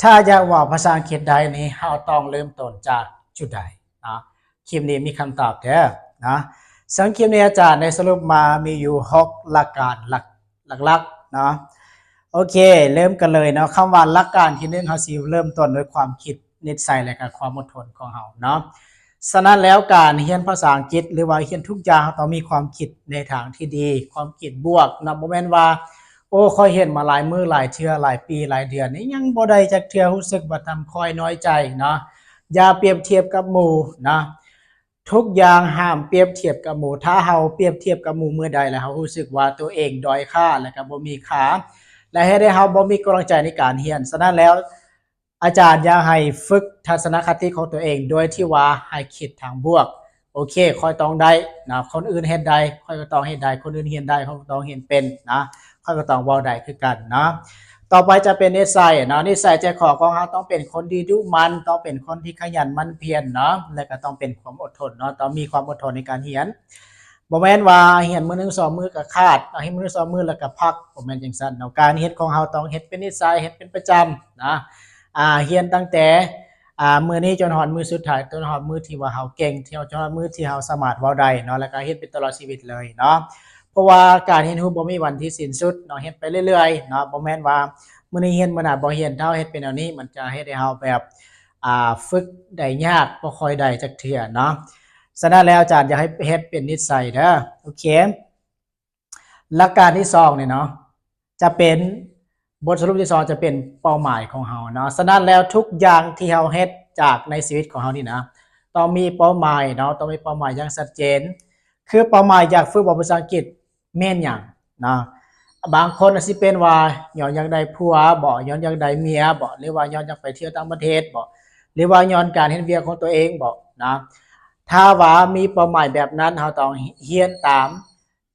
ຖ້າຢາກເວົ້າພາສາອັງກິດໄດ້ນີ້ ເຮົາຕ້ອງເລີ່ມຕົ້ນຈາກຈຸດໃດເນາະ? ຄລິບນີ້ມີຄຳຕອບເດີເນາະ. ເຊິ່ງຄລິບນີ້ອາຈານໄດ້ສະຫຼຸບມາມີຢູ່ຫົກຫຼັກການຫຼັກ ຫຼັກໆເນາະ. ໂອເຄ ເລີ່ມກັນເລີຍເນາະ. ຄຳວ່າຫຼັກການທີໜຶ່ງ ເຮົາຊິເລີ່ມຕົ້ນດ້ວຍຄວາມຄິດ, ນິດໄສ ແລະກະຄວາມອົດທົນຂອງເຮົາເນາະ. ສະນັ້ນແລ້ວ ການຮຽນພາສາອັງກິດ ຫຼືວ່າຮຽນທຸກຢ່າງ ເຮົາຕ້ອງມີຄວາມຄິດໃນທາງທີ່ດີ, ຄວາມຄິດບວກເນາະ. ບໍ່ແມ່ນວ່າ ໂອ້ ຂ້ອຍຮຽນມາຫຼາຍມື້ຫຼາຍເທື່ອ ຫຼາຍປີຫຼາຍເດືອນນີ້ ຍັງບໍ່ໄດ້ຈັກເທື່ອ ຮູ້ສຶກວ່າທຳຂ້ອຍນ້ອຍໃຈເນາະ. ຢ່າປຽບທຽບກັບໝູ່ເນາະ. ທຸກຢ່າງຫ້າມປຽບທຽບກັບໝູ່. ຖ້າເຮົາປຽບທຽບກັບໝູ່ເມື່ອໃດ ແລ້ວເຮົາຮູ້ສຶກວ່າຕົວເອງດ້ອຍຄ່າ ແລະກະບໍ່ມີຄ່າ ແລະເຮັດໃຫ້ເຮົາບໍ່ມີກຳລັງໃຈໃນການຮຽນ. ສະນັ້ນແລ້ວ ອາຈານຢາກໃຫ້ຝຶກທັດສະນະຄະຕິຂອງຕົວເອງ ໂດຍທີ່ວ່າໃຫ້ຄິດທາງບວກ. ໂອເຄ ຂ້ອຍຕ້ອງໄດ້ນະ, ຄົນອື່ນເຮັດໄດ້ ຂ້ອຍກໍຕ້ອງເຮັດໄດ້, ຄົນອື່ນຮຽນໄດ້ ຂ້ອຍກໍຕ້ອງຮຽນເປັນນະ, ຂ້ອຍກໍຕ້ອງເວົ້າໄດ້ຄືກັນເນາະ. ຕໍ່ໄປຈະເປັນນິດໄສເນາະ. ນິດໄສໃຈຄໍຂອງເຮົາຕ້ອງເປັນຄົນທີ່ດຸໝັ່ນ, ຕ້ອງເປັນຄົນທີ່ຂະຫຍັນໝັ່ນພຽນເນາະ, ແລະກໍຕ້ອງເປັນຄວາມອົດທົນເນາະ, ຕ້ອງມີຄວາມອົດທົນໃນການຮຽນ. ບໍ່ແມ່ນວ່າຮຽນມື້ໜຶ່ງສອງມື້ກໍຂາດເນາະ, ຮຽນມື້ໜຶ່ງສອງມື້ແລ້ວກໍພັກ, ບໍ່ແມ່ນຈັ່ງຊັ້ນເນາະ. ການເຮັດຂອງເຮົາຕ້ອງເຮັດເປັນນິດໄສ, ເຮັດເປັນປະຈຳນະ. ອ່າ ຮຽນຕັ້ງແຕ່ ອ່າ ມື້ນີ້ຈົນຮອດມື້ສຸດທ້າຍ, ຈົນຮອດມື້ທີ່ວ່າເຮົາເກັ່ງ, ທີ່ ຈົນຮອດມື້ທີ່ເຮົາສາມາດເວົ້າໄດ້ເນາະ, ແລ້ວກໍເຮັດໄປຕະຫຼອດຊີວິດເລີຍເນາະ. ເພາະວ່າການຮຽນຮູ້ບໍ່ມີວັນທີ່ສິ້ນສຸດເນາະ, ເຮັດໄປເລື້ອຍໆເນາະ. ບໍ່ແມ່ນວ່າມື້ນີ້ຮຽນ ມື້ໜ້າບໍ່ຮຽນ, ຖ້າເຮົາເຮັດເປັນແນວນີ້ ມັນຈະເຮັດໃຫ້ເຮົາແບບ ອ່າ ຝຶກໄດ້ຍາກ, ບໍ່ຄ່ອຍໄດ້ຈັກເທື່ອເນາະ. ສະນັ້ນແລ້ວ ອາຈານຢາກໃຫ້ເຮັດເປັນນິດໄສເດີ. ໂອເຄ. ຫຼັກການທີສອງນີ້ເນາະ ຈະເປັນ ບົດສະຫຼຸບທີສອງຈະເປັນເປົ້າໝາຍຂອງເຮົາເນາະ. ສະນັ້ນແລ້ວ ທຸກຢ່າງທີ່ເຮົາເຮັດຈາກໃນຊີວິດຂອງເຮົານີ້ນະ ຕ້ອງມີເປົ້າໝາຍເນາະ, ຕ້ອງມີເປົ້າໝາຍຢ່າງຊັດເຈນ. ຄືເປົ້າໝາຍຢາກຝຶກເວົ້າພາສາອັງກິດແມ່ນຫຍັງເນາະ? ບາງຄົນອາດຊິເປັນວ່າຍ້ອນຢາກໄດ້ຜົວບໍ, ຍ້ອນຢາກໄດ້ເມຍບໍ, ຫຼືວ່າຍ້ອນຢາກໄປທ່ຽວຕ່າງປະເທດບໍ, ຫຼືວ່າຍ້ອນການເຮັດວຽກຂອງຕົວເອງບໍນະ? ຖ້າວ່າມີເປົ້າໝາຍແບບນັ້ນ ເຮົາຕ້ອງຮຽນຕາມ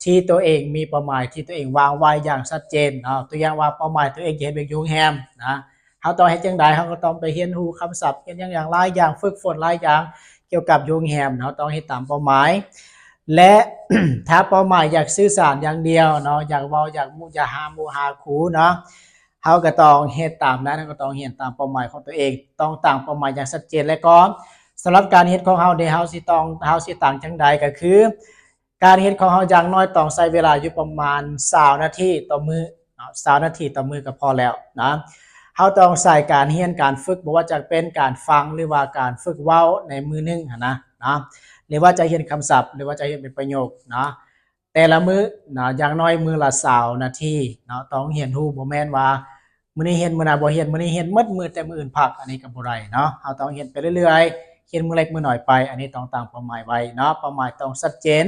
ທີ່ຕົວເອງມີເປົ້າໝາຍທີ່ຕົວເອງວາງໄວ້ຢ່າງຊັດເຈນເນາະ. ຕົວຢ່າງວ່າ ເປົ້າໝາຍຕົວເອງຈະເຮັດວຽກຢູ່ໂຮງແຮມນະ, ເຮົາຕ້ອງເຮັດຈັ່ງໃດ? ເຮົາກໍຕ້ອງໄປຮຽນຮູ້ຄຳສັບ, ຮຽນຫຍັງໆຫຼາຍຢ່າງ, ຝຶກຝົນຫຼາຍຢ່າງກ່ຽວກັບຢູ່ໂຮງແຮມເນາະ, ເຮົາຕ້ອງເຮັດຕາມເປົ້າໝາຍ. ແລະ ຖ້າເປົ້າໝາຍຢາກສື່ສານຢ່າງດຽວເນາະ, ຢາກເວົ້າ ຢາກໝູ່ ຢາກຫາໝູ່ຫາຄູ່ເນາະ, ເຮົາກໍຕ້ອງເຮັດຕາມນັ້ນ, ເຮົາກໍຕ້ອງຮຽນຕາມເປົ້າໝາຍຂອງຕົວເອງ, ຕ້ອງຕັ້ງເປົ້າໝາຍຢ່າງຊັດເຈນ. ແລະກໍສຳລັບການເຮັດຂອງເຮົາເດ ເຮົາຊິຕ້ອງ ເຮົາຊິຕັ້ງຈັ່ງໃດ? ກໍຄື ການເຮັດຂອງເຮົາຢ່າງໜ້ອຍຕ້ອງໃຊ້ເວລາຢູ່ປະມານຊາວນາທີຕໍ່ມື້ເນາະ, ຊາວນາທີຕໍ່ມື້ກໍພໍແລ້ວນະ. ເຮົາຕ້ອງໃຊ້ການຮຽນການຝຶກ ບໍ່ວ່າຈະເປັນການຟັງ ຫຼືວ່າການຝຶກເວົ້າໃນມື້ໜຶ່ງຫັ້ນນະເນາະ, ຫຼືວ່າຈະຮຽນຄຳສັບ ຫຼືວ່າຈະຮຽນເປັນປະໂຫຍກເນາະ, ແຕ່ລະມື້ເນາະ, ຢ່າງໜ້ອຍມື້ລະຊາວນາທີເນາະ, ຕ້ອງຮຽນຮູ້. ບໍ່ແມ່ນວ່າ ມື້ນີ້ຮຽນ ມື້ໜ້າບໍ່ຮຽນ, ມື້ນີ້ຮຽນໝົດມື້ ແຕ່ມື້ອື່ນພັກ, ອັນນີ້ກໍບໍ່ໄດ້ເນາະ. ເຮົາຕ້ອງຮຽນໄປເລື້ອຍໆ, ຮຽນມື້ເລັກມື້ໜ້ອຍໄປ, ອັນນີ້ຕ້ອງຕັ້ງເປົ້າໝາຍໄວ້ເນາະ, ເປົ້າໝາຍຕ້ອງຊັດເຈນ.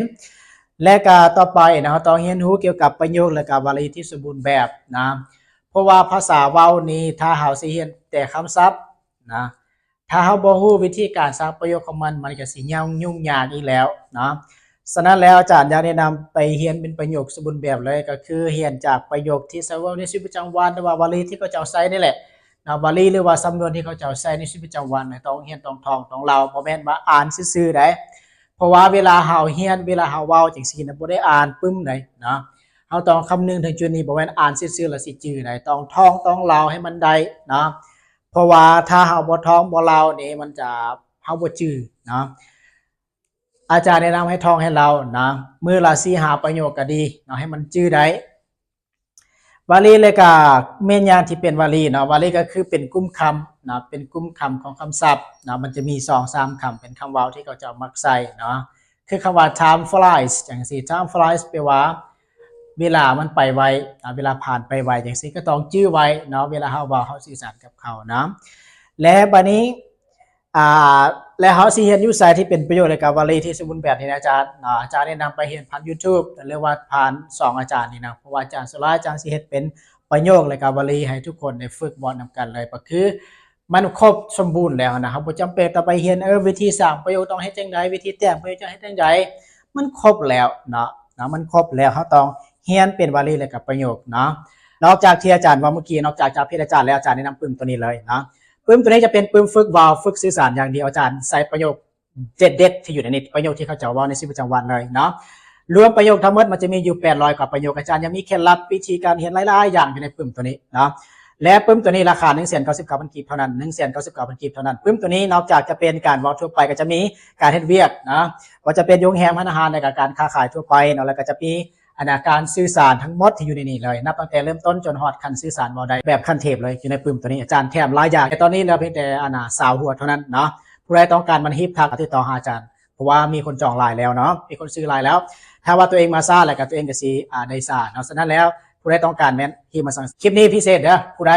ແລະກະຕໍ່ໄປເນາະ, ເຮົາຕ້ອງຮຽນຮູ້ກ່ຽວກັບປະໂຫຍກ ແລະກະວາລີທີ່ສົມບູນແບບນະ, ເພາະວ່າພາສາເວົ້ານີ້ ຖ້າເຮົາຊິຮຽນແຕ່ຄຳສັບນະ, ຖ້າເຮົາບໍ່ຮູ້ວິທີການສ້າງປະໂຫຍກຂອງມັນ, ມັນກໍຊິຫຍຸ້ງ ຫຍຸ້ງຍາກອີກແລ້ວເນາະ. ສະນັ້ນແລ້ວ ອາຈານຢາກແນະນຳໄປຮຽນເປັນປະໂຫຍກສົມບູນແບບເລີຍ, ກໍຄືຮຽນຈາກປະໂຫຍກທີ່ໃຊ້ເວົ້າໃນຊີວິດປະຈຳວັນ ຫຼືວ່າວາລີທີ່ເຂົາເຈົ້າໃຊ້ນີ້ແຫຼະເນາະ, ວາລີ ຫຼືວ່າສຳນວນທີ່ເຂົາເຈົ້າໃຊ້ໃນຊີວິດປະຈຳວັນນະ, ຕ້ອງຮຽນ ຕ້ອງທ່ອງ ຕ້ອງເລົ່າ, ບໍ່ແມ່ນວ່າອ່ານຊື່ໆໃດ. ເພາະວ່າເວລາເຮົາຮຽນ ເວລາເຮົາເວົ້າຈັ່ງຊີ້ນະ ບໍ່ໄດ້ອ່ານປຶ້ມໃດເນາະ, ເຮົາຕ້ອງຄຳນຶງເຖິງຈຸດນີ້, ບໍ່ແມ່ນອ່ານຊື່ໆແລ້ວຊິຈື່ໃດ, ຕ້ອງທ່ອງ ຕ້ອງເລົ່າໃຫ້ມັນໄດ້ເນາະ. ເພາະວ່າຖ້າເຮົາບໍ່ທ່ອງ ບໍ່ເລົ່ານີ້ ມັນຈະ ເຮົາບໍ່ຈື່ເນາະ. ອາຈານແນະນຳໃຫ້ທ່ອງ ໃຫ້ເລົ່ານະ, ມື້ລະສີ່ຫ້າປະໂຫຍກກໍດີເນາະ, ໃຫ້ມັນຈື່ໄດ້. ວາລີ ແລະກະແມ່ນຫຍັງທີ່ເປັນວາລີເນາະ? ວາລີກໍຄືເປັນກຸ່ມຄຳເນາະ, ເປັນກຸ່ມຄຳຂອງຄຳສັບເນາະ, ມັນຈະມີສອງສາມຄຳເປັນຄຳເວົ້າທີ່ເຂົາເຈົ້າມັກໃຊ້ເນາະ, ຄືຄຳວ່າ time flies ຈັ່ງຊີ້. Time flies ແປວ່າ ເວລາມັນໄປໄວເນາະ, ເວລາຜ່ານໄປໄວຈັ່ງຊີ້, ກໍຕ້ອງຈື່ໄວ້ເນາະ ເວລາເຮົາເວົ້າ ເຮົາສື່ສານກັບເຂົາເນາະ. ແລະບາດນີ້ ອ່າ ແລະເຮົາຊິຮຽນຢູ່ໃສທີ່ເປັນປະໂຫຍກ ແລະກະວາລີທີ່ສົມບູນແບບນີ້ນະອາຈານເນາະ? ອາຈານແນະນຳໄປຮຽນຜ່ານ YouTube ຫຼືວ່າຜ່ານສອງອາຈານນີ້ນະ, ເພາະວ່າອາຈານສ່ວນຫຼາຍອາຈານຊິເຮັດເປັນປະໂຫຍກ ແລະກະວາລີໃຫ້ທຸກຄົນໄດ້ຝຶກເວົ້ານຳກັນເລີຍ, ກໍຄືມັນຄົບສົມບູນແລ້ວນະ. ເຮົາບໍ່ຈຳເປັນຕ້ອງໄປຮຽນ ເອີ ວິທີສ້າງປະໂຫຍກຕ້ອງເຮັດຈັ່ງໃດ, ວິທີແຕ່ງປະໂຫຍກຕ້ອງເຮັດຈັ່ງໃດ, ມັນຄົບແລ້ວເນາະ, ເນາະ ມັນຄົບແລ້ວ. ເຮົາຕ້ອງຮຽນເປັນວາລີ ແລະກະປະໂຫຍກເນາະ. ນອກຈາກທີ່ອາຈານເວົ້າເມື່ອກີ້, ນອກຈາກຈາກເພຈອາຈານແລ້ວ, ອາຈານແນະນຳປຶ້ມຕົວນີ້ເລີຍເນາະ. ປຶ້ມຕົວນີ້ຈະເປັນປຶ້ມຝຶກເວົ້າ, ຝຶກສື່ສານຢ່າງດຽວ. ອາຈານໃສ່ປະໂຫຍກເດັດໆທີ່ຢູ່ໃນນີ້, ປະໂຫຍກທີ່ເຂົາເຈົ້າເວົ້າໃນຊີວິດປະຈຳວັນເລີຍເນາະ. ລວມປະໂຫຍກທັງໝົດມັນຈະມີຢູ່ແປດຮ້ອຍກວ່າປະໂຫຍກ. ອາຈານຍັງມີເຄັດລັບ, ວິທີການຮຽນຫຼາຍໆຢ່າງຢູ່ໃນປຶ້ມຕົວນີ້ເນາະ. ແລະປຶ້ມໂຕນີ້ລາຄາໜຶ່ງແສນເກົ້າສິບເກົ້າພັນກີບເທົ່ານັ້ນ, ໜຶ່ງແສນເກົ້າສິບເກົ້າພັນກີບເທົ່ານັ້ນ. ປຶ້ມໂຕນີ້ນອກຈາກຈະເປັນການເວົ້າທົ່ວໄປ ກໍຈະມີການເຮັດວຽກເນາະ, ວ່າຈະເປັນໂຮງແຮມ, ຮ້ານອາຫານ ແລະກະການຄ້າຂາຍທົ່ວໄປເນາະ, ແລະກະຈະມີ ອັນນະ ການສື່ສານທັງໝົດທີ່ຢູ່ໃນນີ້ເລີຍ, ນັບຕັ້ງແຕ່ເລີ່ມຕົ້ນຈົນຮອດຂັ້ນສື່ສານ ເວົ້າໄດ້ແບບຂັ້ນເທບເລີຍ ຢູ່ໃນປຶ້ມໂຕນີ້. ອາຈານແຖມຫຼາຍຢ່າງ, ແຕ່ຕອນນີ້ເຫຼືອພຽງແຕ່ ອັນນະ ຊາວຫົວເທົ່ານັ້ນເນາະ. ຜູ້ໃດຕ້ອງການມັນຮີບທັກຕິດຕໍ່ຫາອາຈານ, ເພາະວ່າມີຄົນຈອງຫຼາຍແລ້ວເນາະ, ມີຄົນຊື້ຫຼາຍແລ້ວ. ຖ້າວ່າຕົວເອງມາຊ້າ ແລ້ວກໍຕົວເອງກໍຊິ ອາ ໄດ້ຊ້າເນາະ. ສະນັ້ນແລ້ວ ຜູ້ໃດຕ້ອງການແມ່ນຮີບມາສັ່ງ. ຄລິບນີ້ພິເສດເດີ້, ຜູ້ໃດ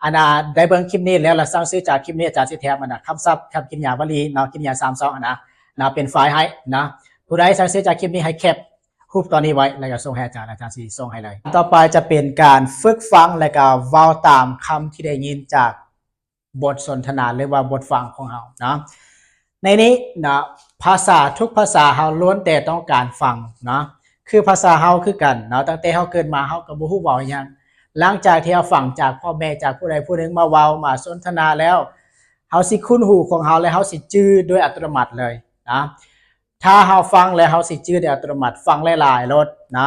ອັນນະ ໄດ້ເບິ່ງຄລິບນີ້ແລ້ວ ແລ້ວສັ່ງຊື້ຈາກຄລິບນີ້, ອາຈານຊິແຖມ ອັນນະ ຄຳສັບ, ຄຳກິລິຍາວະລີເນາະ, ກິລິຍາສາມສອງ ອັນນະ ເນາະ ເປັນໄຟລ໌ໃຫ້ເນາະ. ຜູ້ໃດສັ່ງຊື້ຈາກຄລິບນີ້ໃຫ້ແຄບ ຮູບຕອນນີ້ໄວ້ ແລ້ວກໍສົ່ງໃຫ້ອາຈານ, ອາຈານຊິສົ່ງໃຫ້ເລີຍ. ຕໍ່ໄປຈະເປັນການຝຶກຟັງ ແລ້ວກໍເວົ້າຕາມຄຳທີ່ໄດ້ຍິນຈາກບົດສົນທະນາ ຫຼືວ່າບົດຟັງຂອງເຮົາເນາະ. ໃນນີ້ເນາະ ພາສາ ທຸກພາສາເຮົາລ້ວນແຕ່ຕ້ອງການຟັງເນາະ, ຄືພາສາເຮົາຄືກັນເນາະ, ຕັ້ງແຕ່ເຮົາເກີດມາເຮົາກໍບໍ່ຮູ້ເວົ້າຫຍັງ. ຫຼັງຈາກທີ່ເຮົາຟັງຈາກພໍ່ແມ່ ຈາກຜູ້ໃດຜູ້ໜຶ່ງມາເວົ້າ ມາສົນທະນາແລ້ວ ເຮົາຊິຄຸ້ນຫູຂອງເຮົາ ແລະເຮົາຊິຈື່ໂດຍອັດຕະໂນມັດເລີຍເນາະ. ຖ້າເຮົາຟັງແລ້ວເຮົາຊິຈື່ໂດຍອັດຕະໂນມັດ, ຟັງຫຼາຍໆໂລດເນາະ,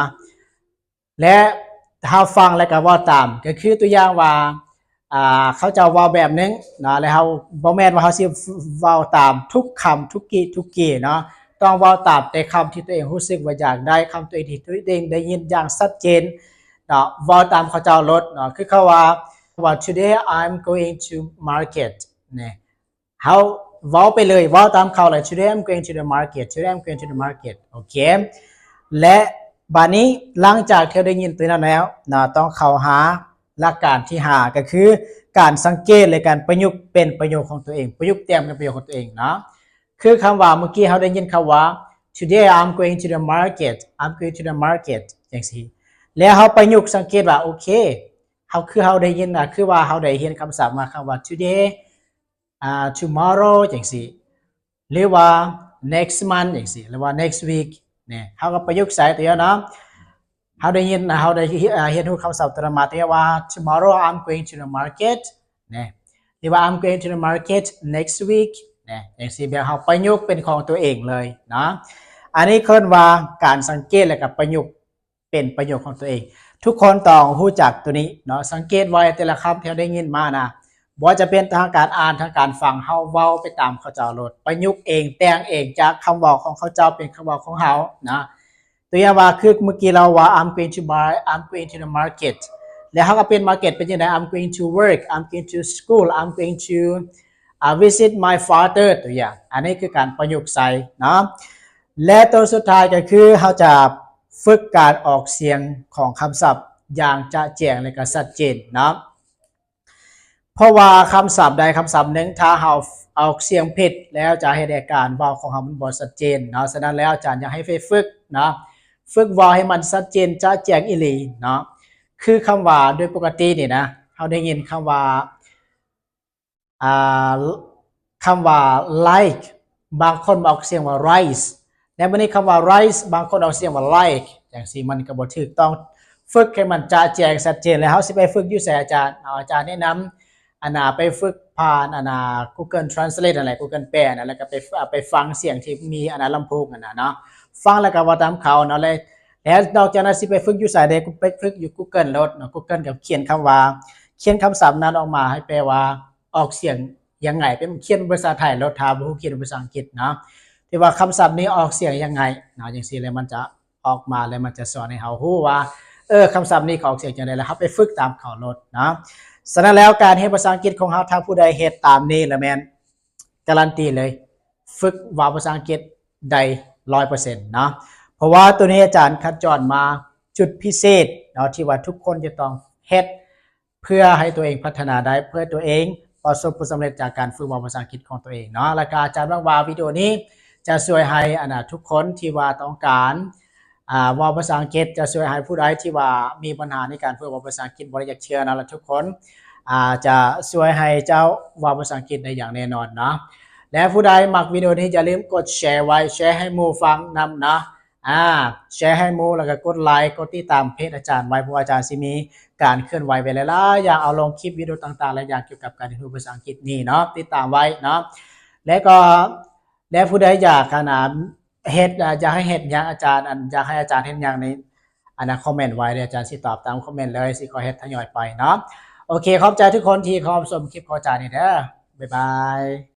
ແລະເຮົາຟັງແລ້ວກໍເວົ້າຕາມ. ກໍຄືຕົວຢ່າງວ່າ ອ່າ ເຂົາເຈົ້າເວົ້າແບບໜຶ່ງເນາະ, ແລ້ວເຮົາ ບໍ່ແມ່ນວ່າເຮົາຊິເວົ້າຕາມທຸກຄຳ ທຸກກີ້ ທຸກກີ້ເນາະ, ຕ້ອງເວົ້າຕາມແຕ່ຄຳທີ່ຕົວເອງຮູ້ສຶກວ່າຢາກໄດ້, ຄຳຕົວເອງທີ່ຕົວເອງໄດ້ຍິນຢ່າງຊັດເຈນເນາະ, ເວົ້າຕາມເຂົາເຈົ້າໂລດເນາະ. ຄືເຂົາວ່າ ວ່າ Today I'm going to market ນີ້ ເຮົາເວົ້າໄປເລີຍ, ເວົ້າຕາມເຂົາເລີຍ, Today I'm going to the market, Today I'm going to the market. ໂອເຄ ແລະບາດນີ້ ຫຼັງຈາກທີ່ເຮົາໄດ້ຍິນຕົວນັ້ນແລ້ວເນາະ, ຕ້ອງເຂົ້າຫາຫຼັກການທີຫ້າ ກໍຄືການສັງເກດ ແລະ ການປະຍຸກເປັນປະໂຫຍກຂອງຕົວເອງ, ປະຍຸກແຕ້ມເປັນປະໂຫຍກຂອງຕົວເອງເນາະ. ຄືຄຳວ່າເມື່ອກີ້ເຮົາໄດ້ຍິນຄຳວ່າ Today I'm going to the market, I'm going to the market ຈັ່ງຊີ້, ແລ້ວເຮົາປະຍຸກສັງເກດວ່າ ໂອເຄ ເຮົາ ຄືເຮົາໄດ້ຍິນນະ, ຄືວ່າເຮົາໄດ້ຮຽນຄຳສັບມາ ຄຳວ່າ today ອ່າ tomorrow ຈັ່ງຊີ້ ຫຼືວ່າ next month ຈັ່ງຊີ້ ຫຼືວ່າ next week ນີ້ ເຮົາກໍປະຍຸກໃສ່ຕົວເນາະ. ເຮົາໄດ້ຍິນນະ, ເຮົາໄດ້ ອ່າ ຮຽນຮູ້ຄຳສັບຕົວນັ້ນມາ, ຕົວຢ່າງວ່າ tomorrow I'm going to the market ນີ້ ຫຼືວ່າ I'm going to the market next week ນີ້ ຈັ່ງຊີ້, ແບບເຮົາປະຍຸກເປັນຂອງຕົວເອງເລີຍເນາະ. ອັນນີ້ເອີ້ນວ່າການສັງເກດ ແລະ ກໍປະຍຸກ ເປັນປະໂຫຍກຂອງຕົວເອງ. ທຸກຄົນຕ້ອງຮູ້ຈັກຕົວນີ້ເນາະ, ສັງເກດໄວ້ແຕ່ລະຄຳທີ່ເຮົາໄດ້ຍິນມານະ, ບໍ່ວ່າຈະເປັນທາງການອ່ານ, ທາງການຟັງ, ເຮົາເວົ້າໄປຕາມເຂົາເຈົ້າໂລດ, ປະຍຸກເອງ, ແຕ່ງເອງຈາກຄຳເວົ້າຂອງເຂົາເຈົ້າເປັນຄຳເວົ້າຂອງເຮົານະ. ຕົວຢ່າງວ່າ ຄືເມື່ອກີ້ລາວວ່າ I'm going to buy, I'm going to the market ແລ້ວເຮົາກໍປ່ຽນ market ເປັນຈັ່ງໃດ? I'm going to work, I'm going to school, I'm going to ອ່າ visit my father ຕົວຢ່າງ. ອັນນີ້ຄືການປະຍຸກໃສ່ເນາະ. ແລະ ຕົວສຸດທ້າຍກໍຄືເຮົາຈະຝຶກການອອກສຽງຂອງຄຳສັບຢ່າງຈະແຈ້ງ ແລະ ກໍຊັດເຈນເນາະ. ເພາະວ່າຄຳສັບໃດຄຳສັບໜຶ່ງ ຖ້າເຮົາອອກສຽງຜິດແລ້ວ ຈະເຮັດໃຫ້ການເວົ້າຂອງເຮົາມັນບໍ່ຊັດເຈນເນາະ. ສະນັ້ນແລ້ວ ອາຈານຢາກໃຫ້ໄປຝຶກເນາະ, ຝຶກເວົ້າໃຫ້ມັນຊັດເຈນຈະແຈ້ງອີ່ຫຼີເນາະ. ຄືຄຳວ່າ ໂດຍປົກກະຕິນີ້ນະ ເຮົາໄດ້ຍິນຄຳວ່າ ອ່າ ຄຳວ່າ like ບາງຄົນອອກສຽງວ່າ rice ແລະ ບັດນີ້ຄຳວ່າ rice ບາງຄົນອອກສຽງວ່າ like ຈັ່ງຊີ້ ມັນກໍບໍ່ຖືກຕ້ອງ. ຝຶກໃຫ້ມັນຈະແຈ້ງຊັດເຈນ. ແລ້ວເຮົາຊິໄປຝຶກຢູ່ໃສອາຈານ? ເອົາ ອາຈານແນະນຳ ອັນນ່າ ໄປຝຶກຜ່ານ ອັນນ່າ Google Translate ນັ້ນແຫຼະ, Google ແປນັ້ນແຫຼະ, ແລ້ວກໍໄປ ໄປຟັງສຽງທີ່ມີ ອັນນ່າ ລຳໂພງຫັ້ນນະເນາະ, ຟັງແລ້ວກໍເວົ້າຕາມເຂົາເນາະ. ແລ້ວ ແລ້ວນອກຈາກນັ້ນຊິໄປຝຶກຢູ່ໃສເດ? ໄປຝຶກຢູ່ Google ໂລດເນາະ, Google ກໍຂຽນຄຳວ່າ ຂຽນຄຳສັບນັ້ນອອກມາໃຫ້ແປວ່າ ອອກສຽງຍັງໄງ ໄປຂຽນເປັນພາສາໄທໂລດ ຖ້າບໍ່ຮູ້ຂຽນເປັນພາສາອັງກິດເນາະ ທີ່ວ່າຄຳສັບນີ້ອອກສຽງຍັງໄງເນາະ, ຈັ່ງຊີ້ແລ້ວມັນຈະອອກມາ ແລ້ວມັນຈະສອນໃຫ້ເຮົາຮູ້ວ່າ ເອີ ຄຳສັບນີ້ເຂົາອອກສຽງຈັ່ງໃດ ແລ້ວເຮົາໄປຝຶກຕາມເຂົາໂລດເນາະ. ສະນັ້ນແລ້ວ ການຮຽນພາສາອັງກິດຂອງເຮົາ ຖ້າຜູ້ໃດເຮັດຕາມນີ້ ລະແມ່ນກາຣັນຕີເລີຍ ຝຶກເວົ້າພາສາອັງກິດໄດ້ຮ້ອຍເປີເຊັນເນາະ. ເພາະວ່າໂຕນີ້ອາຈານຄັດຈອນມາຈຸດພິເສດເນາະ ທີ່ວ່າທຸກຄົນຈະຕ້ອງເຮັດ ເພື່ອໃຫ້ຕົວເອງພັດທະນາໄດ້, ເພື່ອໃຫ້ຕົວເອງປະສົບຜົນສຳເລັດຈາກການຝຶກເວົ້າພາສາອັງກິດຂອງຕົວເອງເນາະ. ແລ້ວກໍອາຈານຫວັງວ່າວິດີໂອນີ້ຈະຊ່ວຍໃຫ້ ອັນນ່າ ທຸກຄົນທີ່ວ່າຕ້ອງການ ອ່າ ເວົ້າພາສາອັງກິດ, ຈະຊ່ວຍໃຫ້ຜູ້ໃດທີ່ວ່າມີບັນຫາໃນການຝຶກເວົ້າພາສາອັງກິດ ບໍ່ໄດ້ຈັກເທື່ອເນາະ, ແລະ ທຸກຄົນ ອ່າ ຈະຊ່ວຍໃຫ້ເຈົ້າເວົ້າພາສາອັງກິດໄດ້ຢ່າງແນ່ນອນເນາະ. ແລະ ຜູ້ໃດມັກວິດີໂອນີ້ ຢ່າລືມກົດແຊໄວ້, ແຊໃຫ້ໝູ່ຟັງນຳເນາະ. ອາ ແຊໃຫ້ໝູ່ ແລ້ວກໍກົດໄລ ກົດຕິດຕາມເພຈອາຈານໄວ້, ເພາະວ່າອາຈານຊິມີການເຄື່ອນໄຫວໄປຫຼາຍໆຢ່າງ, ເອົາລົງຄລິບວິດີໂອຕ່າງໆຫຼາຍຢ່າງກ່ຽວກັບການຮຽນຮູ້ພາສາອັງກິດນີ້ເນາະ, ຕິດຕາມໄວ້ເນາະ. ແລ້ວກໍ ແລະ ຜູ້ໃດຢາກ ອັນນ່າ ເຮັດ ອາ ຢາກໃຫ້ເຮັດຫຍັງອາຈານ ອັນ ຢາກໃຫ້ອາຈານເຮັດຫຍັງນີ້ ອັນນ່າ ຄອມເມັນໄວ້ເດີ, ອາຈານຊິຕອບຕາມຄອມເມັນເລີຍ, ຊິຄ່ອຍເຮັດທະຍອຍໄປເນາະ. ໂອເຄ ຂອບໃຈທຸກຄົນທີ່ເຂົ້າມາຊົມຄລິບຂອງອາຈານນີ້ເດີ. ບາຍບາຍ.